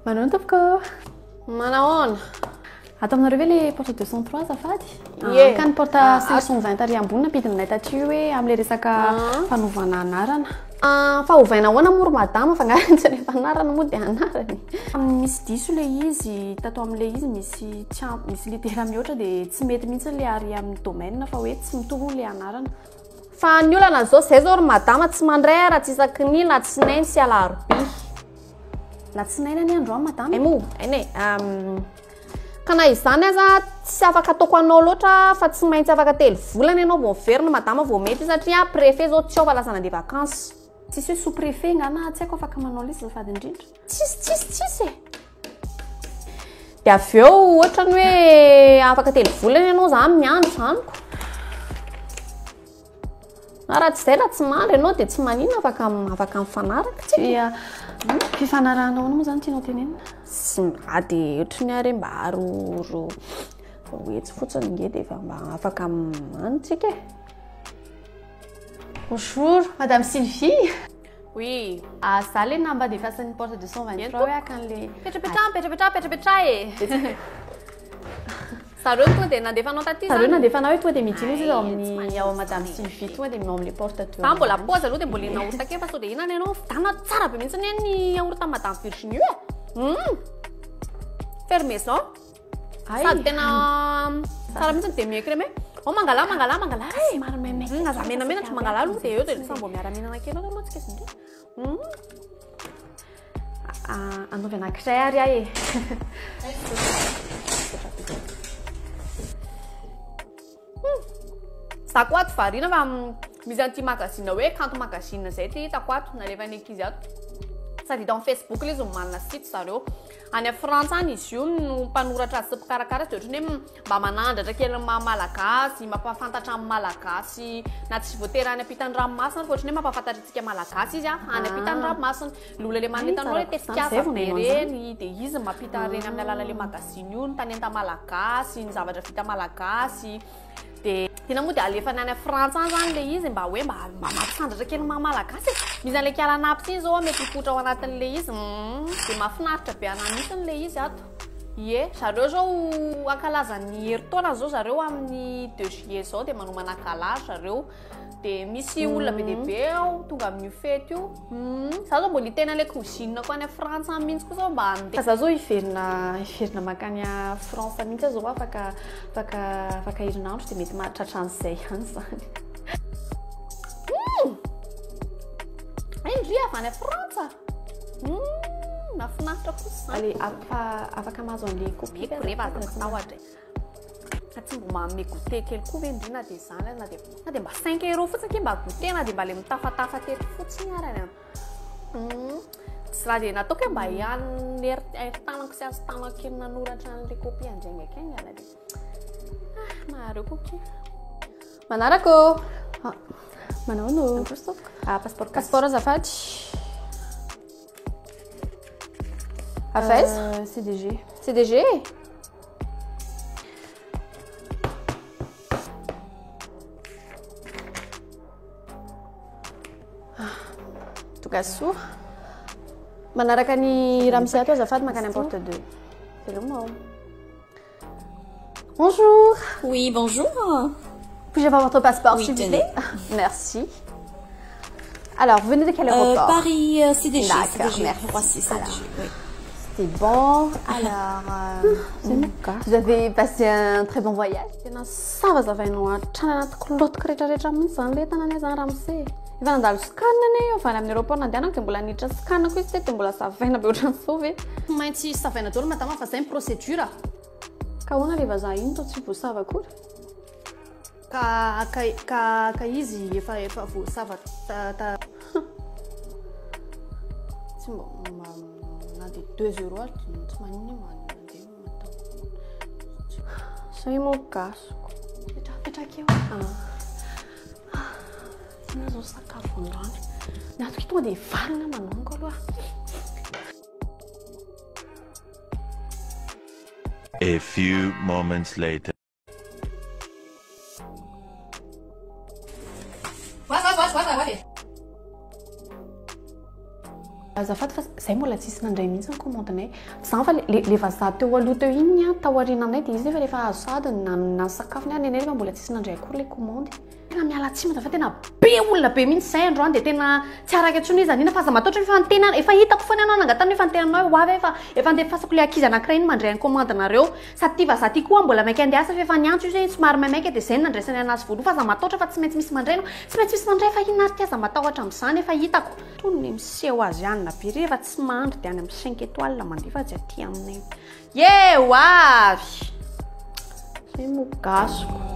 Manahoana tompoko? Manahoana? Ato aminareo ve le porte 203 azafady? Ie. Ka ny porte Ah, 520 ary ambony nampidinay taty hoe amin'ilay resaka fanovana anarana. Ah, fa ovaina ahoana moa ry madama fa nga tsy rehefa anarana moa dia anarana e. Misy diso ilay izy, tato amin'ilay izy misy tsy ampy, misy litera mihoatra dia tsy mety mihitsy ilay ary amin'ny domaine fa hoe tsy mitovy hono ilay anarana. Fa ny olana zao, zay zao ry madama tsy mandray raha tsy isaky ny latsinainy sy alarobia. Latsinainy anie androany madama. Ay moa, aina e. Ka na izany aza tsy afaka ataoko anao loatra fa tsy maintsy afaka 3 volana ianao vao miverina madama vao mety satria préfet zao tsy ao fa lasa nandeha vacances. Tsisy hoe sous préfet nga na tsy haiko afaka manao ilay izy azafady indrindra. Tsisy, tsisy, tsisy e. Dia avy eo ohatrany hoe afaka 3 volana ianao zany miandry zany ko. Na raha tsy izay raha tsy mandry ianao dia tsy maninona afaka afaka mifanaraka tsika. Ia. Fifanarahana ahoana moa zany tianao tenenina? Tsy mba dia ohatrany ary mba ro etsy fotsiny nge dia efa mba afaka mandry tsika e. Bonjour, Madame Sylvie. Oui. Ah, za le namba defasan'ny porte 223 hoe akan'le Petrapetra, petrapetra, petrapetra e. Zareo tonga dia nandefa anao taty Zareo zany. nandefa anao hoe tonga dia midina izy ao Ay, tsy amin'ny maninona, ao tsy Madame maninona. Sylvie tonga dia ao amin'le porte 2. Za mbola pause aloha dia mbola hihinana yaourt kely fa sao dia hihinana ianao. Vidana tsara be mihitsy anie ny yaourt an'i Madame Virginie e. Faire maison. Ay. Sady tena tsara mihitsy ny demi écrémé. Oh, mangala, mangala, mangala e. Somary maimaika. Aza menamenatra mangala aloha dia eo dia samy vao miara-mihinana kely aloha tsika sy ndry. Anaovy anankiray ary aho e. Za koa ato variana fa misy an'ity magazine hoe Kanto Magazine zay ty hitako ato, nalefan'ny ankizy ato. Sady hita amin'ny Facebook ilay izy no manana site zareo. Any Frantsa any izy io no mpanoratra azy sy mpikarakara azy dia ohatran'ny hoe mba manandratra kely ny maha malagasy, mampahafantatra ny malagasy na tsy voatery any ampitan'ny ranomasina fa ohatran'ny hoe mampahafantatra antsika malagasy izy any ampitan'ny ranomasina. Ny olona ilay manana hitanao ilay tetikasa be ireny dia izy no mampita ireny amin'ny alalan'ilay magazine io, ny talenta malagasy, ny zavatra vita malagasy. Dia tena moa dia alefany any Frantsa any zany ilay izy mba hoe mba mba mampisandratra kely ny maha malagasy e. Misy an'ilay kialanapy iny zao mety hipoitra ao anatin'ilay izy. Dia mahafinaritra be anahy mihitsy ilay izy ato. Ie, zareo zao hankalaza ny herintaona zao zareo amin'ny 2 juillet zao dia manomana gala zareo. Dia misy olona be dia be ao tonga amin'io fety io. Za zao mbola hiteny an'ilay cousine-ko any Frantsa any mihitsy koa zao mba handeha. Za zao hiverina hiverina mankany France mihitsy aho zao afaka afaka afaka herinandro dia mety mahatratra an'izay ihany izany. Ay ndry avy any Frantsa. Mahafinaritra kosa izany. Allez, afaka mahazo an'ilay copie. Meko reva aza matahotra e. Fa tsy mba manome goûter kely koa ve ndry na dia izany na dia na dia mba 5 euros fotsiny akia mba goûter na dia mba le mitafatafa teto fotsiny ary any. Tsy raha dia nataoko hoe mba hian'ny hery tanako sy azo tanako kely nanoratra an'ilay copie andraingaikaingana dia. Ah, mahareo koa akia. Manaraka ô. Ah, manao no. Androso tompoko. Ah, passeport gasy. Passeport azafady. Avy aiza? CDG. CDG? Tonga soa. Manaraka ny ramose ato azafady mankany amin'ny porte 2. Veloma ô. Bonjour. Oui, bonjour. Puis-je avoir votre passeport, Oui, s'il vous tenez. plaît? Merci. Alors, vous venez de quel aéroport? Paris, CDG, D'accord, CDG, merci. Roissy, CDG, oui. C'est bon. Alors, vous avez passé un très bon voyage. Tena savazavainao hatrany anaty kilotiko rehetrarehetra mihitsy zany le tanana zany ramose. Efa nandalo scan anie io avy any amin'ny aéroport nandehanako dia mbola niditra scan koa izy teto dia mbola savaina be ohatran'izao ve? Tsy maintsy savaina daholo madama fa zay ny procédure. Ka ahoana le vazaha iny toa tsy voasava akory? Ka, ka, ka, ka izy efa, efa voasava ta, ta. Tsy mba, mba, na dia 2 euros ary dia tsy maninona hoe mandeha matao. Zay moa gasiko. Petrapetraka eo. Ah. Inona zao sakafo androany? Ny ato tonga dia valina manongo aloha. A few moments later. Azafady fa zay mbola tsisy nandray mihitsy ny commande-nay. Tsy zany fa le le vazaha teo aloha teo iny an, tao aoriananay dia izy nefa efa azo sahady ny na ny sakafony ary nenay nefa mbola tsisy nandray akory le commande. Tena miala tsiny madame fa tena be olona be mihitsy zay androany dia tena tsy araka intsony izy anina fa aza matahotra fa efa niteny efa hitako foana ianao nangatana efa niteny anao hoe ho avy aho efa efa andefasako le ankizy anankiray iny mandray ny commande-nareo. Sady ity vazaha ity koa mbola maika andeha asa fa efa niantso izy hoe somary maimaika dia izay no nandraisany anazy voaloha fa aza matahotra fa tsy maintsy misy mandray ianao. Tsy maintsy misy mandray fa inona ary ity aza matahotra amin'izany efa hitako. Tony ny miseho azy anona be ry efa tsy mandry dia any amin'ny cinq étoiles mandeha fa tsy aty aminay. Ye ho avy! Zay moa gasiko.